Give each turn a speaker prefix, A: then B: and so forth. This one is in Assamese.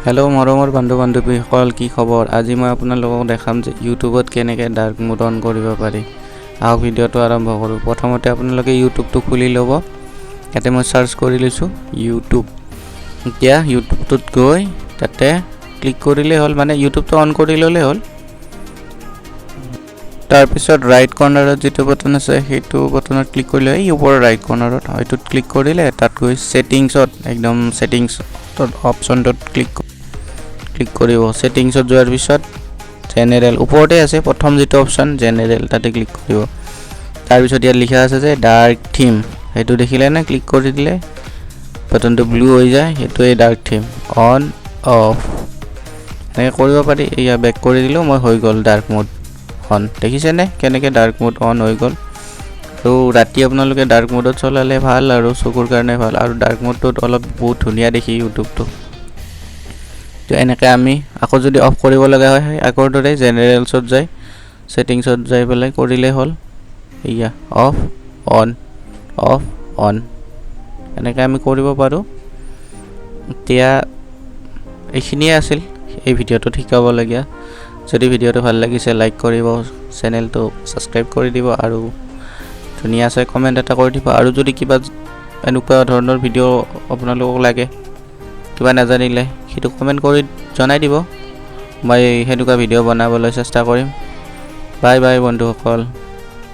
A: হেল্ল' মৰমৰ বন্ধু বান্ধৱীসকল, কি খবৰ? আজি মই আপোনালোকক দেখাম যে ইউটিউবত কেনেকৈ ডাৰ্ক মোড অন কৰিব পাৰি। আহক, ভিডিঅ'টো আৰম্ভ কৰোঁ। প্ৰথমতে আপোনালোকে ইউটিউবটো খুলি ল'ব। ইয়াতে মই চাৰ্চ কৰি লৈছোঁ ইউটিউব। এতিয়া ইউটিউবটোত গৈ তাতে ক্লিক কৰিলেই হ'ল, মানে ইউটিউবটো অন কৰি ল'লেই হ'ল। তাৰপিছত ৰাইট কৰ্ণাৰত যিটো বটন আছে, সেইটো বটনত ক্লিক কৰিলে, এই ওপৰৰ ৰাইট কৰ্ণাৰত সেইটোত ক্লিক কৰিলে তাত গৈ ছেটিংছত, একদম ছেটিংছত অপশ্যনটোত ক্লিক ক্লিক কৰিব। ছেটিংছত যোৱাৰ পিছত জেনেৰেল, ওপৰতে আছে প্ৰথম যিটো অপশ্যন জেনেৰেল, তাতে ক্লিক কৰিব। তাৰপিছত ইয়াত লিখা আছে যে ডাৰ্ক থিম, সেইটো দেখিলেনে? ক্লিক কৰি দিলে বটনটো ব্লু হৈ যায়, সেইটোৱে ডাৰ্ক থিম। অন অফ এনেকৈ কৰিব পাৰি। এয়া বেক কৰি দিলোঁ মই, হৈ গ'ল ডাৰ্ক মোড অন। দেখিছেনে কেনেকৈ ডাৰ্ক মোড অন হৈ গ'ল? আৰু ৰাতি আপোনালোকে ডাৰ্ক মোডত চলালে ভাল আৰু চকুৰ কাৰণে ভাল আৰু ডাৰ্ক মোডটোত অলপ বহুত ধুনীয়া দেখি ইউটিউবটো। তো এনেকৈ আমি আকৌ যদি অফ কৰিব লগা হয়, সেই আগৰ দৰে জেনেৰেলছত যাই, ছেটিংছত যাই পেলাই কৰিলেই হ'ল। এয়া অফ অন, অফ অন, এনেকৈ আমি কৰিব পাৰোঁ। এতিয়া এইখিনিয়ে আছিল এই ভিডিঅ'টোত শিকাবলগীয়া। যদি ভিডিঅ'টো ভাল লাগিছে, লাইক কৰিব, চেনেলটো ছাবস্ক্ৰাইব কৰি দিব আৰু ধুনীয়া চাই কমেণ্ট এটা কৰি দিব। আৰু যদি কিবা এনেকুৱা ধৰণৰ ভিডিঅ' আপোনালোকক লাগে, কিবা নাজানিলে সেইটো কমেণ্ট কৰি জনাই দিব, মই সেনেকুৱা ভিডিঅ' বনাবলৈ চেষ্টা কৰিম। বাই বাই বন্ধুসকল।